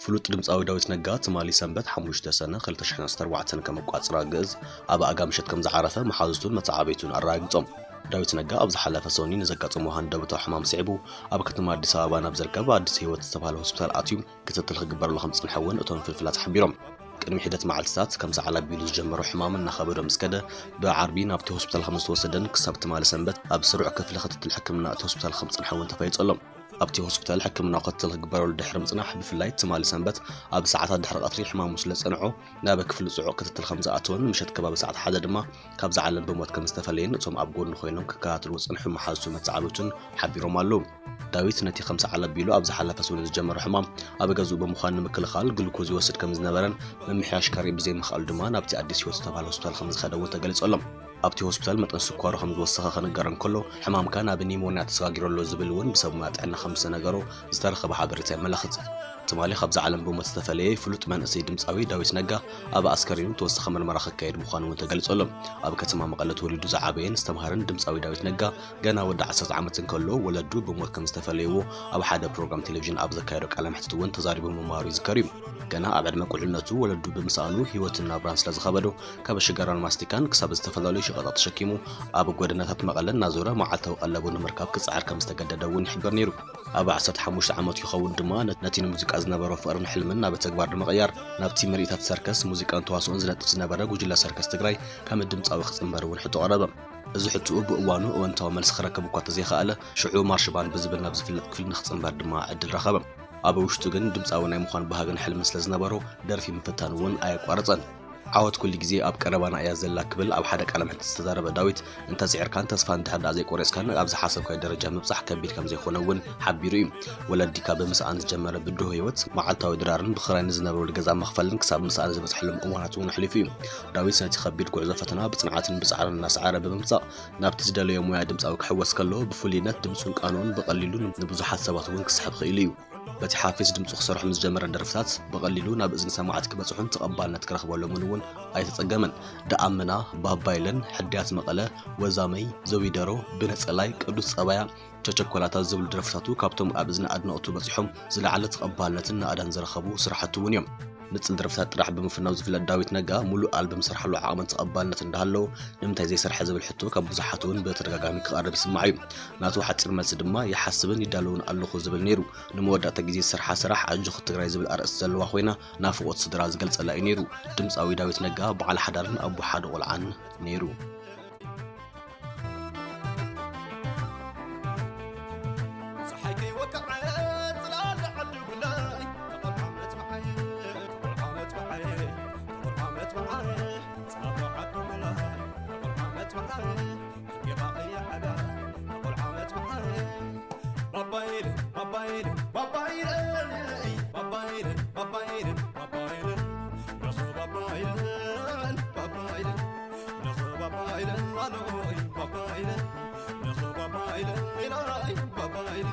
ፍሉጥ ድምፃዊ ዳዊት ነጋ ትማሊ ሰንበት ሓሙሽተ ሰነ ክልተ ሽሕን ዓሰርተ ኣርባዕተን ከም ኣቋፅራ ግእዝ ኣብ ኣጋ ምሸት ከም ዝዓረፈ መሓዙቱን መተዓበይቱን ኣረጋጊጾም። ዳዊት ነጋ ኣብ ዝሓለፈ ሰኑይ ንዘጋጠሞ ሃንደበታዊ ሕማም ስዒቡ ኣብ ከተማ ኣዲስ ኣበባ ናብ ዝርከብ ኣዲስ ህይወት ዝተባህለ ሆስፒታል ኣትዩ ክትትል ክግበረሉ ከም ዝጸንሐ እውን እቶም ፍልፍላት ሓቢሮም። ቅድሚ ሒደት መዓልትታት ከም ሰዓል ኣቢሉ ዝጀመሮ ሕማም እናኸበዶ ምስ ከደ ብዓርቢ ናብቲ ሆስፒታል ከም ዝተወሰደን ክሳብ ትማሊ ሰንበት ኣብ ስሩዕ ክፍሊ ክትትል ሕክምና እቲ ሆስፒታል ከም ዝጸንሐ እውን ተፈሊጡ ኣሎ። ኣብቲ ሆስፒታል ሕክምና ክትትል ክግበረሉ ድሕሪ ምጽናሕ፣ ብፍላይ ትማሊ ሰንበት ኣብ ሰዓታት ድሕሪ ቀትሪ ሕማሙ ስለ ዝጸንዖ ናብ ክፍሊ ጽዑቕ ክትትል ከም ዝኣተወን ምሸት ከባቢ ሰዓት ሓደ ድማ ካብዛ ዓለም ብሞት ከም ዝተፈለየን እቶም ኣብ ጎኑ ኮይኖም ክከታተልዎ ዝጸንሑ መሓዙቱ መተዓብቱን ሓቢሮም ኣለዉ። ዳዊት ነቲ ከም ሰዓል ኣቢሉ ኣብ ዝሓለፈ ሰኑይ ዝጀመሮ ሕማም ኣብ ገዝኡ ብምዃን ንምክልኻል ግሉኮዝ ይወስድ ከም ዝነበረን ምምሕያሽ ከርኢ ብዘይምኽኣሉ ድማ ናብቲ ኣዲስ ህይወት ዝተባህለ ሆስፒታል ከም ዝኸደ እውን ተገሊጹ ኣሎ። ኣብቲ ሆስፒታል መጠን ስኳሩ ከም ዝወሰኸ ክንገር እንከሎ፣ ሕማምካ ናብ ኒሞንያ ተሰጋጊሩ ኣሎ ዝብል እውን ብሰብ ሞያ ጥዕና ከም ዝተነገሮ ዝተረኸበ ሓበሬታ የመላኽት። ትማሊ ካብዛ ዓለም ብሞት ዝተፈለየ ፍሉጥ መንእሰይ ድምፃዊ ዳዊት ነጋ ኣብ ኣስከሬኑ ተወሳኺ ምርመራ ክካየድ ምዃኑ እውን ተገሊጹ ኣሎ። ኣብ ከተማ መቐለ ተወሊዱ ዝዓበየን ዝተምሃረን ድምፃዊ ዳዊት ነጋ ገና ወዲ ዓሰርተ ዓመት እንከሎ ወለዱ ብሞት ከም ዝተፈለይዎ ኣብ ሓደ ፕሮግራም ቴሌቪዥን ኣብ ዘካየዶ ቃለ መሕትት እውን ተዛሪቡ ምንባሩ ይዝከር እዩ። ገና ኣብ ዕድመ ቁልዕነቱ ወለዱ ብምስኣኑ ህይወትን ናብራን ስለ ዝኸበዶ ካብ ሽጋራን ማስቲካን ክሳብ ዝተፈላለዩ ሸቐጣት ተሸኪሙ ኣብ ጎደናታት መቐለ እናዞረ መዓልታዊ ቀለቡ ንምርካብ ክጽዓር ከም ዝተገደደ እውን ይሕበር ነይሩ። ኣብ ዓሰርተ ሓሙሽተ ዓመቱ ይኸውን ድማ ነ-፣ ነቲ ንሙዚቃ ዝነበሮ ፍቕርን ሕልምን ናብ ተግባር ንምቕያር ናብቲ ምርኢታት ሰርከስ፣ ሙዚቃን ተዋስኦን ዝነጥፍ ዝነበረ ጉጅለ ሰርከስ ትግራይ ከም ድምፃዊ ክጽንበር እውን ሕቶ ቀረበ። እዚ ሕቶኡ ብእዋኑ እወንታዊ መልሲ ክረክብ እኳ እንተዘይኸኣለ፣ ሽዑ ማርሽ ባንድ ብዝብል ናብ ዝፍለጥ ክፍሊ ንክጽንበር ድማ ዕድል ረኸበ። ኣብ ውሽጡ ግን ድምፃዊ ናይ ምዃን ባህግን ሕልምን ስለ ዝነበሮ፣ ደርፊ ምፍታን እውን ኣየቋረጸን። ዓወት ኩሉ ግዜ ኣብ ቀረባና እያ ዘላ ክብል ኣብ ሓደ ቃለ መሕትት ዝተዛረበ ዳዊት፣ እንተጽዒርካን ተስፋ እንድሕር ደኣ ዘይቆሪጽካን ኣብ ዝሓሰብካዮ ደረጃ ምብጻሕ ከቢድ ከም ዘይኮነ እውን ሓቢሩ እዩ። ወለዲ ካብ ብምስኣን ዝጀመረ ብድሆ ህይወት መዓልታዊ ድራርን ብኽራይ ንዝነብረሉ ገዛ መኽፈልን ክሳብ ምስኣን ዝበጽሐሎም እዋናት እውን ኣሕሊፉ እዩ። ዳዊት ነቲ ከቢድ ጉዕዞ ፈተና ብጽንዓትን ብጻዕርን እናሰዓረ ብምምጻእ ናብቲ ዝደለዮ ሞያ ድምጻዊ ክሕወስ ከሎ ብፍሉይነት ድምጹን ቃንኡን ብቐሊሉ ንብዙሓት ሰባት እውን ክስሕብ ክኢሉ እዩ። በቲ ሓፊስ ድምጹ ክሰርሖም ዝጀመረ ደርፍታት ብቐሊሉ ናብ እዝኒ ሰማዕቲ ክበጽሑን ተቐባልነት ክረኽበሎምን እውን ኣይተጸገመን። ደኣምና፣ ባባ ኢለን፣ ሕድያት መቐለ፣ ወዛመይ፣ ዘዊደሮ፣ ብነጸላይ፣ ቅዱስ ጸባያ፣ ቸቸኮላታ ዝብሉ ደርፍታቱ ካብቶም ኣብ እዝኒ ኣድነቕቱ በጺሖም ዝለዓለ ተቐባልነትን ናእዳን ዝረኸቡ ስራሕቱ እውን እዮም። ንጽል ደርፍታት ጥራሕ ብምፍናው ዝፍለጥ ዳዊት ነጋ፣ ሙሉእ ኣልበም ዝሰርሓሉ ዓቕምን ተቐባልነትን እንዳሃለዎ፣ ንምንታይ ዘይሰርሐ ዝብል ሕቶ ካብ ብዙሓት እውን ብተደጋጋሚ ክቐርብ ይስማዕ እዩ። ናቱ ሓጺር መልሲ ድማ፣ ይሓስብን ይዳለውን ኣለኹ ዝብል ነይሩ። ንመወዳእታ ግዜ ዝሰርሓ ስራሕ ኣጆኺ ትግራይ ዝብል ኣርእስቲ ዘለዋ ኮይና፣ ናፍቖት ስድራ ዝገልጸላ እዩ ነይሩ። ድምጻዊ ዳዊት ነጋ በዓል ሓዳርን ኣቦ ሓደ ቆልዓን ነይሩ። ፀሓይ ከይወቀዐ ፅላል ዓዲ ጉላይ ተቆልዓ መፅባዓይ ተቆልዓ መፅባዓይ ተቆልዓ መፅባዓይ ፀባ ዓዲ ጉላይ ተቆልዓ መፅባዓይ ጌጣ ቀያ ዓዳ ተቆልዓ መፅባዓይ ባባይለ ባባይለ ባባይለ ባባይለ ባባይለ ባባይለ ረኸ ባባይለ ባባይለ ረኸ ባባይለ ኣሎይ ባባይለ ረኸ ባባይለ ኢላይ ባባይለ